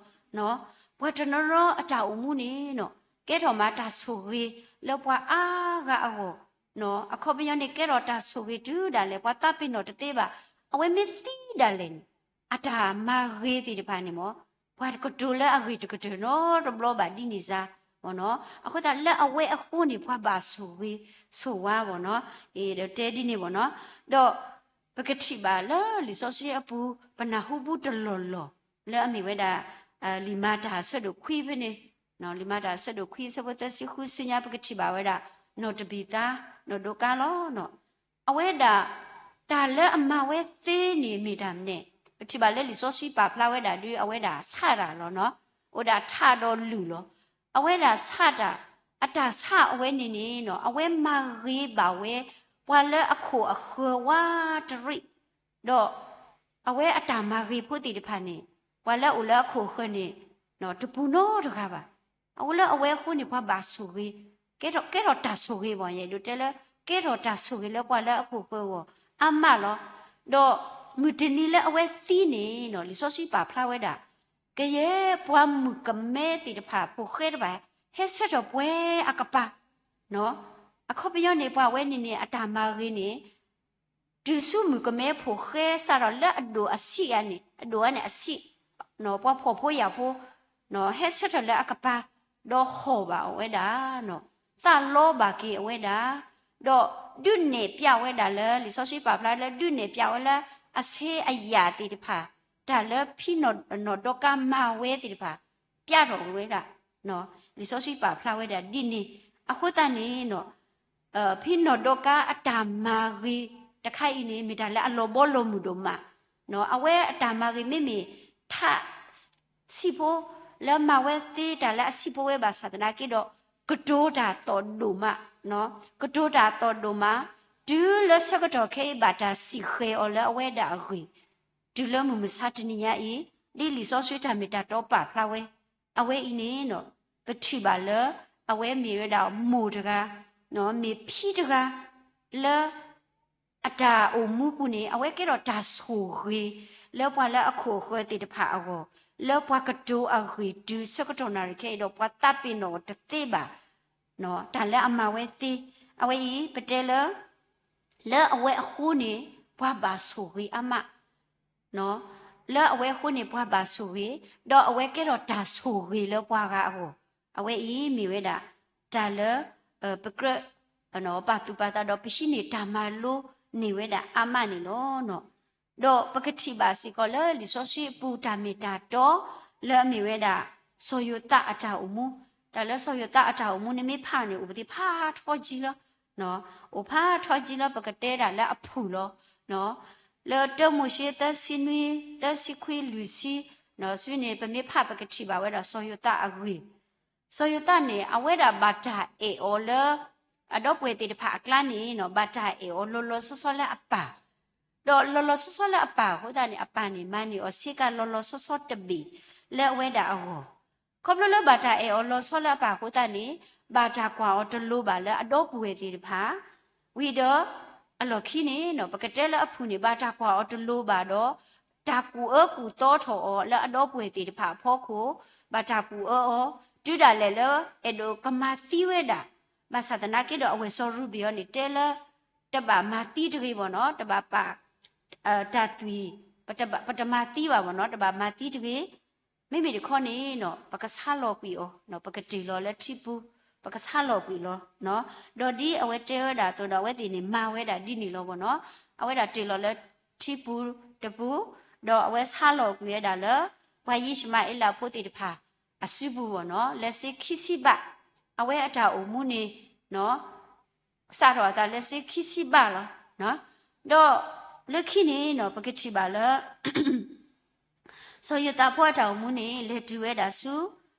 ပှၤတနီၤနီၤအတၢ်အိၣ်မူန့ၣ် ကဲထီၣ်မးတၢ်ဆိၣ်ဂ့ၤလၢပှၤအါဂၤအဂီၢ်, အခီပညီန့ၣ် ကဲထီၣ်တၢ်ဆိၣ်ဂ့ၤတုၤဒၣ်လဲာ် ပှၤသးပ့ၤနီၣ်တသ့ဘၣ်. အဝဲမ့ၢ်သံဒၣ်လဲာ်န့ၣ် အတၢ်မၤဂ့ၤသ့ၣ်တဖၣ်န့ၣ်မ့ၢ် ပှၤတကတိၤလၢအဂ့ၢ်တကတၢၢ်နီတဘျီဘၣ်ဒ်န့ၣ်စါ မ့ၢ်နီၤ. အဃိသတးလၢအဝဲအဃိန့ၣ် ပှၤဘၣ်ဆိၣ်ဂ့ၤဆိၣ်ဝါမ့ၢ်နီၤ. ဒီးတဲဒ်န့ၣ်မ့ၢ်နီၤ. ဒီးပကထံၣ်ဘၣ်လၢလံာ်စီဆှံအပူၤ ပနၢ်ဟူဘူးတလီၢ်လီၢ် လၢအမ့ၢ်ဝဲဒၣ် လံာ်မၤတၢ်အဆၢဒိၣ်ခွံဖဲန့ၣ်, လံာ်မၤတၢ်အဆၢဒိၣ်ခွံအဆၢဖိသၢဆံဃုဆူညါ ပကထံၣ်ဘၣ်ဝဲဒၣ် နီၢ်တဘံၤသါ နီၢ်ဒိကါလီၤ. အဝဲဒၣ် တၢ်လၢအမၤဝဲသ့န့ၣ်မ့ၢ်တၢ်မနုၤလဲၣ်. ပထံၣ်ဘၣ်လၢလံာ်စီဆှံပာ်ဖျါဝဲဒၣ်ဒ်အဝဲဒၣ်ဆးတၢ်လီၤနီၤ, အိၣ်ဒၣ်ထးဒီးလုၢ်လီၤ. အဝဲဒၣ်ဆးတၢ်, အတၢ်ဆးအဝဲန့ၣ်န့ၣ်နီၤ အဝဲမၤဂ့ၤဘၣ်ဝဲ ပှၤလၢအခိၣ်အဃၢၤဝးတရံး, ဒီးအဝဲအတၢ်မၤဂ့ၤဖိသ့ၣ်တဖၣ်န့ၣ် ပှၤလၢအအိၣ်လၢအခိၣ်အဃၢၤန့ၣ် တပူၤနီတဂၤဘၣ်. အဝဲလၢအဝဲအဃိန့ၣ် ပှၤဘၣ်ဆိၣ်ဂ့ၤ, ကဲထီၣ် ကဲထီၣ်တၢ်ဆိၣ်ဂ့ၤဘၣ် ယအဲၣ်ဒိးတဲလၢ ကဲထီၣ်တၢ်ဆိၣ်ဂ့ၤလၢပှၤလၢအခိၣ်အဃၢၤအဂီၢ် အါမးလီၤ. ဒီးမုၢ်တနံၤလၢအဝဲသံန့ၣ်နီၤ လံာ်စီဆှံပာ်ဖျါဝဲဒၣ် ကယဲၢ်ပှၤမုၣ်ကမဲသ့ၣ်တဖၣ် ဖိၣ်ဃဲတဖၣ် ဟဲဆၢထၢၣ်ပှဲၤအကပၤ အခီပညီန့ၣ် ပှၤဝဲန့ၣ်န့ၣ် အတၢ်မၤဂ့ၤန့ၣ် တုၤဆူမုၣ်ကမဲဖိၣ်ဃဲစးထီၣ်လၢအဒိၣ်အဆံးဧါန့ၣ် အဒိၣ်ဧါန့ၣ်အဆံး, ပှၤဖှီၣ်ဖိယာ်ဖိ ဟဲဆၢထၢၣ်လၢအကပၤ ဒီးဟီၣ်ဘၣ်အဝဲဒၣ်, သးလီဘၣ်က့ၤအဝဲဒၣ်, ဒီးဒုးနဲၣ်ပျးဝဲဒၣ်လၢ လံာ်စီဆှံပာ်ဖျါလၢ ဒုးနဲၣ်ပျးဝဲလၢ အဆ့အယၣ်သ့ၣ်တဖၣ် တၢ်လၢဖံနီၢ်ဒီကါမၤဝဲသ့ၣ်တဖၣ် ပျးထီၣ်ဝဲဒၣ်, လံာ်စီဆှံပာ်ဖျါဝဲဒၣ်ဒ်န့ၣ်. အဃိသတးန့ၣ် ဖံနီၢ်ဒီကါအတၢ်မၤဂ့ၤတခါအံၤန့ၣ် မ့ၢ်တၢ်လၢအလီၤဘီလီၤမုၢ်ဒိၣ်မး, အဝဲအတၢ်မၤဂ့ၤမ့မ့ၢ်ထးဆံးဖိ လၢမၤဝဲသ့တၢ်လၢအဆံးဖိဝဲဘၣ်ဆၣ်သနာ်က့ဒီး ကတိၤတၢ်သီၣ်ဒိၣ်မး, ကတိၤတၢ်သီၣ်ဒိၣ်မး, တုၤလၢဆၢကတီၢ်ခဲအံၤဘၣ်တၢ်စံၣ်ဃဲၤအီၤလၢအဝဲဒၣ်အဂ့ၢ်, တုၤလၢမုၢ်မဆါတနံၤညါအံၤ ဒ်လံာ်စီဆှံတၢ်မ့ၢ်တၢ်တီပာ်ဖျါဝဲ အဝဲအံၤန့ၣ် ပထံၣ်ဘၣ်လၢ အဝဲမ့ၢ်ဝဲဒၣ်မိၢ်တဂၤ, မ့ၢ်ဖံတဂၤ လၢ အတၢ်အိၣ်မူပူၤန့ၣ် အဝဲကဲထီၣ်တၢ်ဆိၣ်ဂ့ၤ လၢပှၤလၢအခိၣ်အဃၢၤသ့ၣ်တဖၣ်အဂီၢ်, လၢပှၤကတိၤအဂ့ၢ်တုၤဆၢကတီၢ်နၣ်ရံၣ်ခဲအံၤဒီး ပှၤသးပ့ၤနီၣ်တသ့ဘၣ် တၢ်လၢအမၤဝဲသ့, အဝဲအံၤပတဲလၢ လၢအဝဲအဃိန့ၣ် ပှၤဘၣ်ဆိၣ်ဂ့ၤအါမး လၢအဝဲအဃိန့ၣ် ပှၤဘၣ်ဆိၣ်ဂ့ၤ, ဒီးအဝဲကဲထီၣ်တၢ်ဆိၣ်ဂ့ၤလၢပှၤဂၤအဂီၢ်, အဝဲအံၤမ့ၢ်ဝဲဒၣ် တၢ်လၢ ပကြၢး ပပာ်သူၣ်ပာ်သးဒီးပဟံးန့ၢ်တၢ်မၤလိန့ၢ်ဝဲဒၣ်အါမးန့ၣ်လီၤ. ဒီးပကထံၣ်ဘၣ်စ့ၢ်ကီးလၢလံာ်စီဆှံအပူၤတၢ်မ့ၢ်တၢ်တီ လၢအမ့ၢ်ဝဲဒၣ် စီၤယိၤသးအတၢ်အိၣ်မူ, တၢ်လၢစီၤယိၤသးအတၢ်အိၣ်မူန့ၣ်မ့ၢ်ဖးန့ၣ် အိၣ်ပသ့ၣ်ဖးထီကံလီၤ. အိၣ်ဖးထီကံလီၤ ပကတဲဒၣ်လၢအဖုၣ်လီၤ. လၢတၢမိၤၡ့သၢဆံနွံ, သၢဆံခွံ, လွံၢ်ဆံ, ဆူန့ၣ် ပမ့ၢ်ဖးပကထံၣ်ဘၣ်ဝဲဒၣ်စီၤယိၤသးအဂ့ၢ်, စီၤယိၤသးန့ၣ် အဝဲဒၣ်ဘၣ်တၢ်အဲၣ်အီၤလၢ အဒီပုၢ်ဝဲၢ်သ့ၣ်တဖၣ်အကျါန့ၣ် ဘၣ်တၢ်အဲၣ်အီၤလီၤလီၤဆီဆီလၢအပၢ်, ဒီးလီၤလီၤဆီဆီလၢအပၢ်အဃိသတးန့ၣ် အပၢ်န့ၣ် မၤန့ၢ်အီၤဆ့ကၤလီၤလီၤဆီဆီတဘ့ၣ်လၢအဝဲဒၣ်အဂီၢ်, ခီဖျိလၢဘၣ်တၢ်အဲၣ်အီၤလီၤဆီလၢအပၢ်အဃိသတးန့ၣ် ဘၣ်တၢ်ကွၢ်အီၤတလိၤဘၣ်လၢအဒီပုၢ်ဝဲၢ်သ့ၣ်တဖၣ်, ဝံၤဒီး အလီၢ်ခံန့ၣ် ပကတဲလၢအဖုၣ်န့ၣ် ဘၣ်တၢ်ကွၢ်အီၤတလိၤဘၣ်ဒီး တၢ်ကူၣ်အၢကူၣ်သီထီၣ်အီၤလၢအဒီပုၢ်ဝဲၢ်သ့ၣ်တဖၣ်အဖီခိၣ်, ဘၣ်တၢ်ကူၣ်အၢအီၤ, တုၤဒၣ်လဲာ်လၢအဲၣ်ဒိးကမၤသံဝဲဒၣ်, ဘၣ်ဆၣ်သနာ်က့ဒီးအဝဲၢ်စီၤရူဘ့ၣ်အီၤန့ၣ် တဲလၢ တဘၣ်မၤသံတဂ့ၤဘၣ်နီၤ, တဘၣ်ပာ် တၢ်သွံၣ်, ပတမၤသံဘၣ်ဘၣ်နီၤ, တဘၣ်မၤသံတဂ့ၤ. မ့မ့ၢ်တခီန့ၣ်နီၤ ပကဆါလီၤကွံာ်အီၤ, ပကတ့ၢ်လီၤလၢထံပူၤ, ပကဆါလီၤကွံာ်လီၤ. ဒီးဒ်အဝဲတဲဝဲဒၣ်အသိးဒီး အဝဲသ့ၣ်န့ၣ် မၤဝဲဒၣ်ဒ်န့ၣ်လီၤဘၣ်နီၤ. အဝဲဒၣ်တ့ၢ်လီၤလၢထံပူၤတပူၤ, ဒီးအဝဲဆါလီၤကွံာ်ဝဲဒၣ်လၢ ပှၤယံၡမၤအ့လးဖိသ့ၣ်တဖၣ်အစုပူၤဘၣ်နီၤ, လၢစ့ခံဆံဘး, အဝဲအတၢ်အိၣ်မူန့ၣ် စးထီၣ်အသးလၢစ့ခံဆံဘးလီၤ. ဒီးလၢခံန့ၣ်နီၤ ပကထံၣ်ဘၣ်လၢ စီၤယိၤသးဖိအတၢ်အိၣ်မူန့ၣ် လဲၤတုၤဝဲဒၣ်ဆူ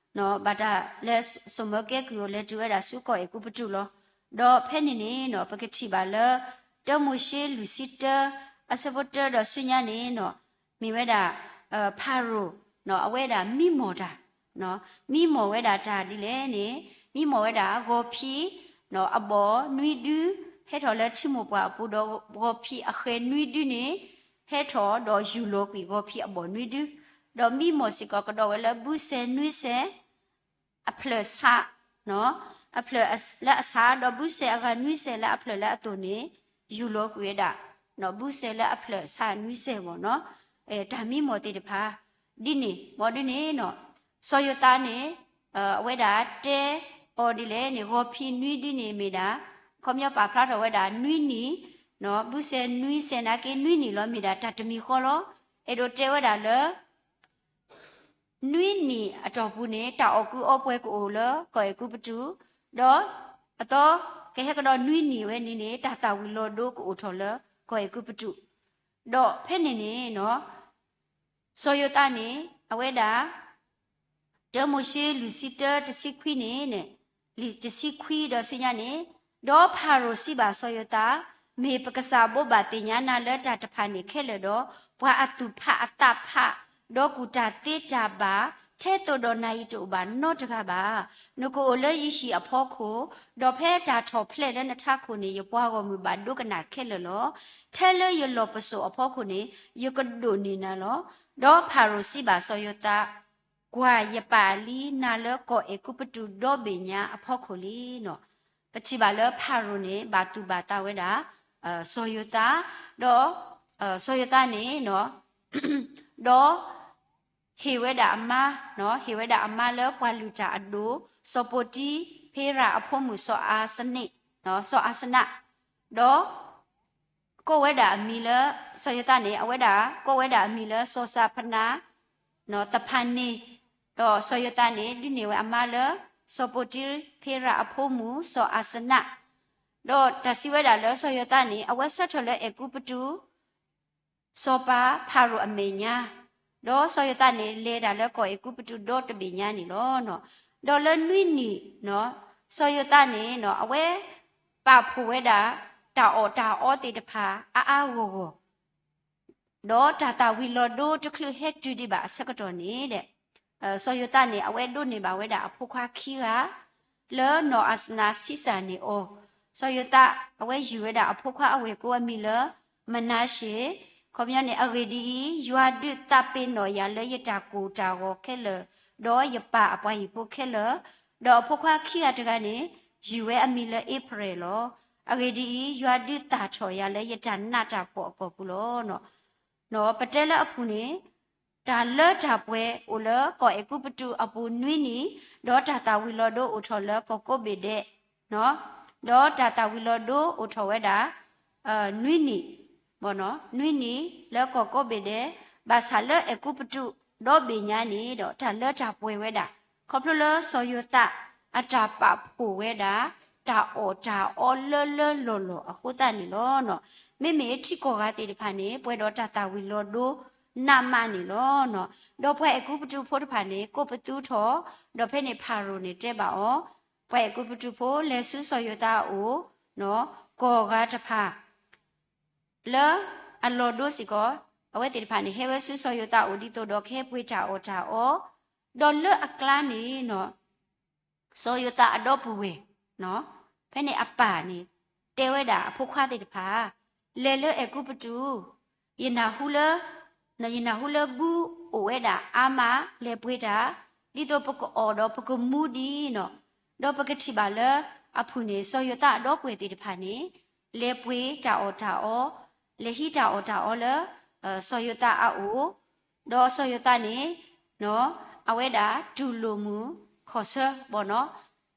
ဘၣ်တၢ်လၢစိာ်မၢကဲကုၢ်အီၤ လဲၤတုၤဝဲဒၣ်ဆူကီၢ်အဲၤကူပတူးလီၤ. ဒီးဖဲန့ၣ်န့ၣ်နီၤ ပကထံၣ်ဘၣ်လၢ တၢမိၤၡ့လွံၢ်ဆံတၢ အဆၢဖိတၢဒီးဆူညါန့ၣ်နီၤ မ့ၢ်ဝဲဒၣ် ဖၤရိၤ အဝဲဒၣ်မံမီၢ်တၢ် မံမီၢ်ဝဲဒၣ်တၢ်ဒ်လဲၣ်န့ၣ် မံမီၢ်ဝဲဒၣ်ဂီၤဖံး အဘီၣ်နွံဒု ဟဲထီၣ်လၢထံမိၢ်ပှၢ်အပူၤဒီး ဂီၤဖံးအဃဲၤနွံဒုန့ၣ် ဟဲထီၣ်ဒီးယူၢ်လီၤကွံာ်ဂီၤဖံးအဘီၣ်နွံဒု, ဒီးမံမီၢ်စ့ၢ်ကီးကဒီးဝဲလၢဘုစဲၤနွံစဲၤ အဖျၢၣ်ဆး အဖျၢၣ်လၢအဆး ဒီးဘုစဲၤအဂၤနွံစဲၤလၢအဖျၢၣ်လၢအသိးန့ၣ် ယူၢ်လီၤကွံာ်ဝဲဒၣ် ဘုစဲၤလၢအဖျၢၣ်ဆးနွံစဲၤဘၣ်နီၤ, တၢ်မံမီၢ်သ့ၣ်တဖၣ် ဒ်န့ၣ် ဘၣ်ဒ်န့ၣ်နီၤ စီၤယိၤသးန့ၣ် အဝဲဒၣ်တဲအီၤဒ်လဲၣ်န့ၣ် ဂီၤဖံးနွံဒုန့ၣ်မ့ၢ်ဒၣ် ခီပညီပာ်ဖျါထီၣ်ဝဲဒၣ်နွံနံၣ်, ဘုစဲၤနွံစဲၤနာ်က့နွံနံၣ်လီၤ မ့ၢ်ဒၣ်တၢ်တမံၤဃီလီၤ. အဲၣ်ဒိးတဲဝဲဒၣ်လၢ နွံနံၣ်အတီၢ်ပူၤန့ၣ် တၢ်အီၣ်ကုးအီပှဲၤကအိၣ်လၢကီၢ်အဲၤကူပတူး, ဒီးအသီကဟဲကဒီးနွံနံၣ်ဝဲန့ၣ်န့ၣ် တၢ်သၣ်ဝံၤလီၤဒိကအိၣ်ထီၣ်လၢကီၢ်အဲၤကူပတူး, ဒီးဖဲန့ၣ်န့ၣ်နီၤ စီၤယိၤသးန့ၣ် အဝဲဒၣ် တၢမိၤၡ့လွံၢ်ဆံတၢတဆံခွံန့ၣ် လွံၢ်တဆံခွံဒီးဆူညါန့ၣ်, ဒီးဖၤရိၤစံးဘၣ်စီၤယိၤသး, မ့ၢ်ပကစၢ်ဘိးဘၣ်သ့ၣ်ညါနၤလၢတၢ်တဖၣ်န့ၣ်ခဲလၢာ်ဒီး, ပှၤအသူၣ်ဖးအသးဖး, ဒီးကူၣ်တၢ်သ့တၢ်ဘၣ်, ထဲသိးဒီးနၤယတအိၣ်ဘၣ်နီတဂၤဘၣ်. နကအိၣ်လၢယဟံၣ်အဖီခိၣ်, ဒီးဖဲတၢ်ထီၣ်ဖျဲးလၢနထးခိၣ်န့ၣ် ယပှၤဂီၢ်မုၢ်ဘၣ်ဒိကနၣ်ခဲလၢာ်လီၤ. ထဲလၢယလီၢ်ပစိာ်အဖီခိၣ်န့ၣ် ယကဒိးန့ၢ်နၤလီၤ. ဒီးဖၤရိၤစံးဘၣ်စီၤယိၤသး, ကွၢ်ယပာ်လံနၤလၢကီၢ်အဲၤကူပတူးဒီဘ့ၣ်ညါအဖီခိၣ်လံနီၤ. ပထံၣ်ဘၣ်လၢဖၤရိၤန့ၣ် ဘၣ်သူၣ်ဘၣ်သးဝဲဒၣ် စီၤယိၤသး, ဒီး စီၤယိၤသးန့ၣ် ဒီး ဟ့ၣ်ဝဲဒၣ်အမါ, ဟ့ၣ်ဝဲဒၣ်အမါလၢပှၤလုၢ်တၢ်အဒိၣ်, စီၤပိၤတံၤဖ့ရၤအဖိမုၣ်စီၤအၤစနံး, စီၤအၤစနး, ဒီး ကိးဝဲဒၣ်အမံၤလၢ စီၤယိၤသးန့ၣ် အဝဲဒၣ်ကိးဝဲဒၣ်အမံၤလၢစီၤစၤဖနၤ သဖၤန့ၣ်, ဒီးစီၤယိၤသးန့ၣ် ဒုးန့ၢ်ဝဲအမါလၢ စီၤပိၤတံၤဖ့ရၤအဖိမုၣ် စီၤအၤစနး, ဒီးတၢ်စံးဝဲဒၣ်လၢစီၤယိၤသးန့ၣ် အဝဲဆၢထၢၣ်လၢအဲၤကူပတူး စီၤပၤဖၤရိၤအမဲာ်ညါ, ဒီးစီၤယိၤသးန့ၣ် လဲၤတၢ်လၢကီၢ်အဲၤကူပတူးဒီတဘ့ၣ်ညါန့ၣ်လီၤ. ဒီးလၢနွံနံၣ် စီၤယိၤသးန့ၣ် အဝဲပာ်ဖှိၣ်ဝဲဒၣ် တၢ်အီၣ်တၢ်အီသ့ၣ်တဖၣ် အါအါဂီၢ်ဂီၢ် ဒီးတၢ်သၣ်ဝံၤလီၤဒိတချုးဟဲတုၤဒံးဘၣ်အဆၢကတီၢ်န့ၣ်ဒီး စီၤယိၤသးန့ၣ် အဝဲဒိးန့ၢ်ဘၣ်ဝဲဒၣ်အဖိခွါခံဂၤ လၢနီၢ်အၤစနးဆံးစၢ်န့ၢ်အီၤ, စီၤယိၤသး အဝဲယုၢ်ဝဲဒၣ်အဖိခွါအဝဲၢ်ကိအမံၤလၢ မနၤၡ့ၣ်, ခီပညီန့ၣ် အဂ့ၢ်ဒ်အံၤ, ယွၤဒုးသးပ့ၤနီၣ်ယၤလၢယတၢ်ကိၢ်တၢ်ဂီၤခဲလၢာ်, ဒီးယပၢ်အပှၤဟံၣ်ဖိခဲလၢာ်, ဒီးအဖိခွါခံဂၤတဂၤန့ၣ် ယုၢ်ဝဲအမံၤလၢအ့ဖြ့ၣ်လီၤ. အဂ့ၢ်ဒ်အံၤ, ယွၤဒုးသၣ်ထီၣ်ယၤလၢယတၢ်နးတၢ်ဖှီၣ်အကီၢ်ပူၤလီၤ. ပတဲလၢအပူၤန့ၣ် တၢ်လၢတၢ်ပှဲၤအိၣ်လၢကီၢ်အဲၤကူပတူးအပူၤနွံနံၣ်, ဒီးတၢ်သၣ်ဝံၤလီၤဒိအိၣ်ထီၣ်လၢကီၢ်ကိးဘ့ၣ်ဒဲး, ဒီးတၢ်သၣ်ဝံၤလီၤဒိအိၣ်ထီၣ်ဝဲဒၣ် နွံနံၣ်, နွံနံၣ်လၢကီၢ်ကိးဘ့ၣ်ဒဲး, ဘၣ်ဆၣ်လၢအဲၤကူပတူးဒီဘ့ၣ်ညါန့ၣ်ဒီး တၢ်လၢတၢ်ပှဲၤဝဲဒၣ်, ခီဖျိလၢစီၤယိၤသးအတၢ်ပာ်ဖှိၣ်ဝဲဒၣ် တၢ်အီၣ်တၢ်အီလၢလၢလီၢ်လီၢ်အဃိသတးန့ၣ်လီၤ. မ့မ့ၢ်ထံကီၢ်ဂၤသ့ၣ်တဖၣ်န့ၣ် ပှဲၤဒီးတၢ်သၣ်ဝံၤလီၤဒိနးမးန့ၣ်လီၤ. ဒီးပှၤအဲၤကူပတူးဖိတဖၣ်န့ၣ် ကိးပသူထီၣ်, ဒီးဖဲန့ၣ်ဖၤရိၤန့ၣ်တဲဘၣ်အီၤ, ပှၤအဲၤကူပတူးဖိလဲၤဆူစီၤယိၤသးအအိၣ်, ကီၢ်ဂၤတဖၣ် လၢအလီၤဒိစ့ၢ်ကီး, အဝဲသ့ၣ်တဖၣ်န့ၣ် ဟဲဝဲဆူစီၤယိၤသးအအိၣ်ဒ်သိးဒီးကဟဲပှ့ၤတၢ်အီၣ်တၢ်အီ, ဒီးလၢအကျါန့ၣ် စီၤယိၤသးအဒီပုၢ်ဝဲၢ်, ဖဲန့ၣ်အပၢ်န့ၣ် တဲဝဲဒၣ်အဖိခွါသ့ၣ်တဖၣ်, လဲၤလၢအဲၤကူပတူး, ယနၢ်ဟူလၢ ယနၢ်ဟူလၢဘုအိၣ်ဝဲဒၣ်အါမး လဲၤပှ့ၤတၢ်, ဒ်သိးပကအီၣ်ဒီးပကမူဒံးနီၤ, ဒီးပကထံၣ်ဘၣ်လၢအဖုၣ်န့ၣ် စီၤယိၤသးအဒီပုၢ်ဝဲၢ်သ့ၣ်တဖၣ်န့ၣ် လဲၤပှ့ၤတၢ်အီၣ်တၢ်အီ, လဲၤဟံးတၢ်အီၣ်တၢ်အီလၢ စီၤယိၤသးအအိၣ်, ဒီးစီၤယိၤသးန့ၣ် အဝဲဒၣ်တူၢ်လိာ်မုာ်ခီၣ်ဆၢဘၣ်နီၤ,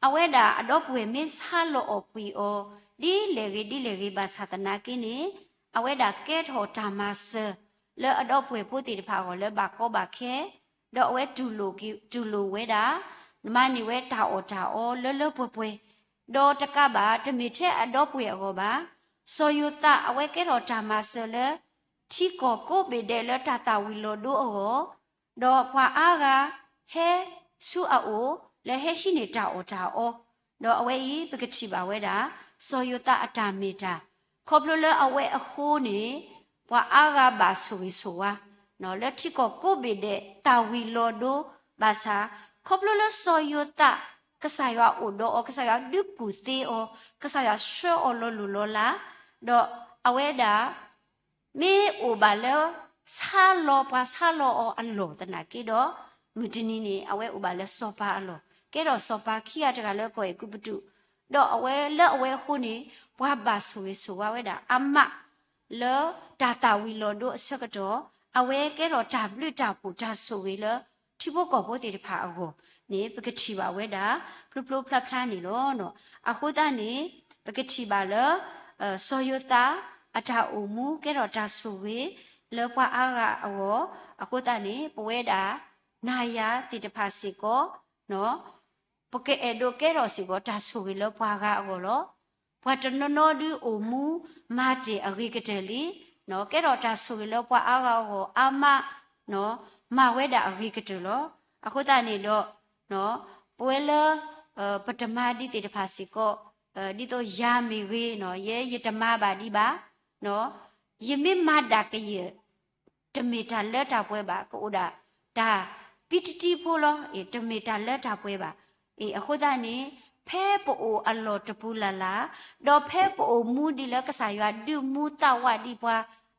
အဝဲဒၣ်အဒီပုၢ်ဝဲၢ်မ့ၢ်ဆါလီၤအီၣ်ကွံာ်အီၤ ဒ်လဲၣ်ဂ့ၤဒ်လဲၣ်ဂ့ၤ ဘၣ်ဆၣ်သနာ်က့န့ၣ် အဝဲဒၣ်ကဲထီၣ်တၢ်မၤစၢၤ လၢအဒီပုၢ်ဝဲၢ်ဖိသ့ၣ်တဖၣ်အဂီၢ်လၢဘၣ်ကီဘၣ်ခဲ, ဒီးအဝဲတူၢ်လိာ်က့ၤ တူၢ်လိာ်ဝဲဒၣ် မၤန့ၢ်ဝဲတၢ်အီၣ်တၢ်အီလၢလၢပှဲၤပှဲၤ, ဒီးတကးဘၣ် တမ့ၢ်ထဲအဒီပုၢ်ဝဲၢ်အဂီၢ်ဘၣ်, စီၤယိၤသးအဝဲကဲထီၣ်တၢ်မၤစၢၤလၢ ထံကီၢ်ကိးဘ့ၣ်ဒဲးလၢတၢ်သၣ်ဝံၤလီၤဒိအဂီၢ်, ဒီးပှၤအါဂၤဟဲဆူအအိၣ် လၢဟဲဟံးန့ၢ်တၢ်အီၣ်တၢ်အီ, ဒီးအဝဲအံၤ ပကထံၣ်ဘၣ်ဝဲဒၣ် စီၤယိၤသးအတၢ်မ့ၢ်တၢ်, ခီဖျိလၢအဝဲအဃိန့ၣ် ပှၤအါဂၤဘၣ်ဆိၣ်ဂ့ၤဆိၣ်ဝါ လၢထံကီၢ်ကိးဘ့ၣ်ဒဲး တၢ်ဝံၤလီၤဒိဘၣ်ဆၣ်, ခီဖျိလၢစီၤယိၤသး ကစၢ်ယွၤအိၣ်ဒီးအီၤ, ကစၢ်ယွၤဒုးကူၣ်သ့အီၤ, ကစၢ်ယွၤဆှၢအီၤလီၤလိၢ်လီၤလး, ဒီးအဝဲဒၣ် မ့ၢ်အိၣ်ဘၣ်လၢ ဆါလီၤပှၤဆါလီၤအီၤအလီၢ်သနာ်က့ဒီး, မုၢ်တနံၤန့ၣ် အဝဲအိၣ်ဘၣ်လၢစီၤပၤအလီၢ်, ကဲထီၣ်စီၤပၤခံဂၤတဂၤလၢကီၢ်အဲၤကူပတူး, ဒီးအဝဲလၢအဝဲအဃိန့ၣ် ပှၤဘၣ်ဆိၣ်ဂ့ၤဆိၣ်ဝါဝဲဒၣ်အါမး လၢတၢ်သၣ်ဝံၤလီၤဒိအဆၢကတီၢ်, အဝဲကဲထီၣ်တၢ်ဘျုးတၢ်ဖှိၣ်တၢ်ဆိၣ်ဂ့ၤလၢ ထံဖိကီၢ်ဖိသ့ၣ်တဖၣ်အဂီၢ်န့ၣ် ပကထံၣ်ဘၣ်ဝဲဒၣ် ဖျိဖျိဖျါဖျါန့ၣ်လီၤ. အဃိသတးန့ၣ် ပကထံၣ်ဘၣ်လၢ စီၤယိၤသး အတၢ်အိၣ်မူကဲထီၣ်တၢ်ဆိၣ်ဂ့ၤ လၢပှၤအါဂၤအဂီၢ်, အဃိသတးန့ၣ် ပဝဲဒၣ် နၤယၤသ့ၣ်တဖၣ်စ့ၢ်ကီး ပကအဲၣ်ဒိးကဲထီၣ်စ့ၢ်ကီးတၢ်ဆိၣ်ဂ့ၤလၢပှၤဂၤအဂီၢ်လီၤ. ပှၤတနီၤနီၤဒုးအိၣ်မူမၤတ့ၢ်အဂ့ၤကတၢၢ်လံ, ကဲထီၣ်တၢ်ဆိၣ်ဂ့ၤလၢပှၤအါဂၤအဂီၢ်အါမး, မၤဝဲဒၣ်အဂ့ၤကတၢၢ်လီၤ. အဃိသတးန့ၣ်ဒီး ပဝဲလၢ ပတမၤဒ်သ့ၣ်တဖၣ်စ့ၢ်ကီး, ဒ်သိးယၤမ့ၢ်ဂ့ၤနီၤ ယဲယတမၤဘၣ်ဒံးဘၣ်, ယမ့ၢ်မၤဒၣ်ကယဲၢ် တမ့ၢ်တၢ်လၢတၢ်ပှဲၤဘၣ်, ကအိၣ်ဒၣ်တၢ်ပံတံတံဖိလီၤ, တမ့ၢ်တၢ်လၢတၢ်ပှဲၤဘၣ်. အဃိသတးန့ၣ် ဖဲပအိၣ်အလီၢ်တပူၤလၢ်လၢ်, ဒီးဖဲပအိၣ်မူဒံးလၢကစၢ်ယွၤဒုးမူသးဝးဒံးပှၤ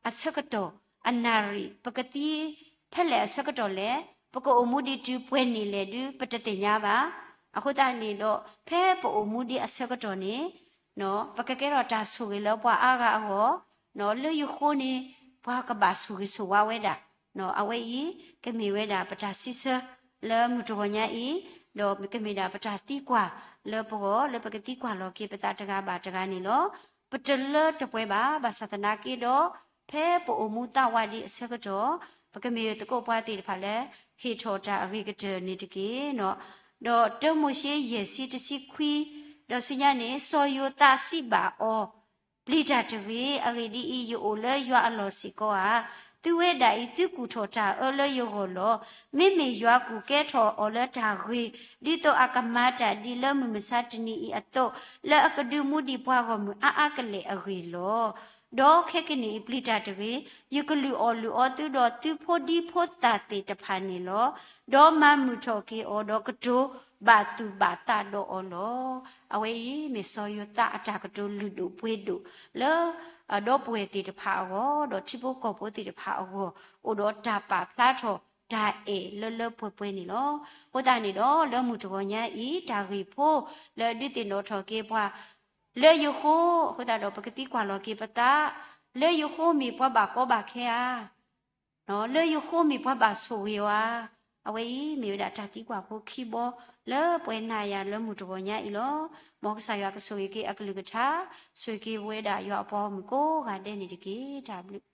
အဆၢကတီၢ်, အနၣ်ရံၣ် ပကသံဖဲလဲၣ်အဆၢကတီၢ်လဲၣ်, ပကအိၣ်မူဒံးတုၤပှဲၤနံၣ်လဲၣ်ဒုး ပတသ့ၣ်ညါဘၣ်. အဃိသတးန့ၣ်ဒီး ဖဲပအိၣ်မူဒံးအဆၢကတီၢ်န့ၣ် ပကကဲထီၣ်တၢ်ဆိၣ်ဂ့ၤလၢပှၤအါဂၤအဂီၢ်, လၢယဃိန့ၣ် ပှၤကဘၣ်ဆိၣ်ဂ့ၤဆိၣ်ဝါဝဲဒၣ်. အဝဲအံၤ ကမ့ၢ်ဝဲဒၣ်ပတၢ်စံးဆၢလၢမုၢ်တဂီၤညါအံၤ, ဒီးကမ့ၢ်ဒၣ်ပတၢ်သံကွၢ်လၢပဂီၢ် လၢပကသံကွၢ်လီၤက့ၤပသးတဂၤဘၣ်တဂၤန့ၣ်လီၤ. ပတလၢတပှဲၤဘၣ်, ဘၣ်ဆၣ်သနာ်က့ဒီး ဖဲပအိၣ်မူသးဝးဒံးအဆၢကတီၢ် ပကမ့ၢ်သကိးပှၤသ့ၣ်တဖၣ်လၢ ဟ့ၣ်ထီၣ်တၢ်အဂ့ၤကတၢၢ်န့ၣ်တက့ၢ်. ဒီးတၢမိၤၡ့ယဲၢ်ဆံတဆံခွံ, ဒီးဆူညါန့ၣ် စီၤယိၤသးစံးဘၣ်အီၤ, ပျံၤတၢ်တဂ့ၤ, အဂ့ၢ်ဒ်အံၤ, ယအိၣ်လၢယွၤအလီၢ်စ့ၢ်ကီးဧါ. သုဝဲဒၣ်အံၤ သုကူၣ်ထီၣ်တၢ်အၢလၢယဂီၢ်လီၤ. မ့မ့ၢ်ယွၤကူၣ်ကဲထီၣ်အီၤလၢတၢ်ဂ့ၤ, ဒ်သိးအကမၤတၢ်ဒ်လၢမုၢ်မဆါတနံၤအံၤအသိး, လၢအကဒုးမူဒံးပှၤဂီၢ်မုၢ်အါအါကလဲာ်အဂ့ၢ်လီၤ. ဒီးခဲကနံၣ်အံၤပျံၤတၢ်တဂ့ၤ, ယကလုၢ်အီၣ်လုၢ်အီသုဒီးသုဖိဒံဖိသၣ်သ့ၣ်တဖၣ်န့ၣ်လီၤ. ဒီးမၤမုာ်ထီၣ်က့ၤအီၤ, ဒီးကတိၤဘၣ်သူၣ်ဘၣ်သးဒီးအီၤလီၤ. အဝဲအံၤမ့ၢ်စီၤယိၤသးအတၢ်ကတိၤလုၢ်ဒိၣ်ပှ့ၤဒိၣ်လၢ အဒီပုၢ်ဝဲၢ်သ့ၣ်တဖၣ်အဂီၢ်, ဒီးထံဖိကီၢ်ဖိသ့ၣ်တဖၣ်အဂီၢ်, အိၣ်ဒီးတၢ်ပာ်ဖျါထီၣ်တၢ်အဲၣ်လၢလၢပှဲၤပှဲၤန့ၣ်လီၤ. အဃိသတးန့ၣ်ဒီး လၢမုၢ်တဂီၤညါအံၤ တၢ်ဂ့ၢ်ဖိလၢဒုးသ့ၣ်နီၣ်ထီၣ်က့ၤပှၤ လၢယဃိ, အဃိသတးဒီးပကသံကွၢ်လီၤက့ၤပသး, လၢယဃိမ့ၢ်ပှၤဘၣ်ကီဘၣ်ခဲဧါ. လၢယဃိမ့ၢ်ပှၤဘၣ်ဆိၣ်ဂ့ၤအီၤဧါ. အဝဲအံၤမ့ၢ်ဝဲဒၣ်တၢ်သံကွၢ်ဖိခံဘီ လၢပှဲၤနၤယၤလၢမုၢ်တဂီၤညါအံၤလီၤ. မ်ကစၢ်ယွၤကဆိၣ်ဂ့ၤက့ၤအကလုၢ်ကထါ, ဆိၣ်ဂ့ၤက့ၤပဝဲဒၣ်ယွၤအပှၤဂီၢ်မုၢ်ကိးဂၤဒဲးန့ၣ်တက့ၢ်. တၢ်ဘျုး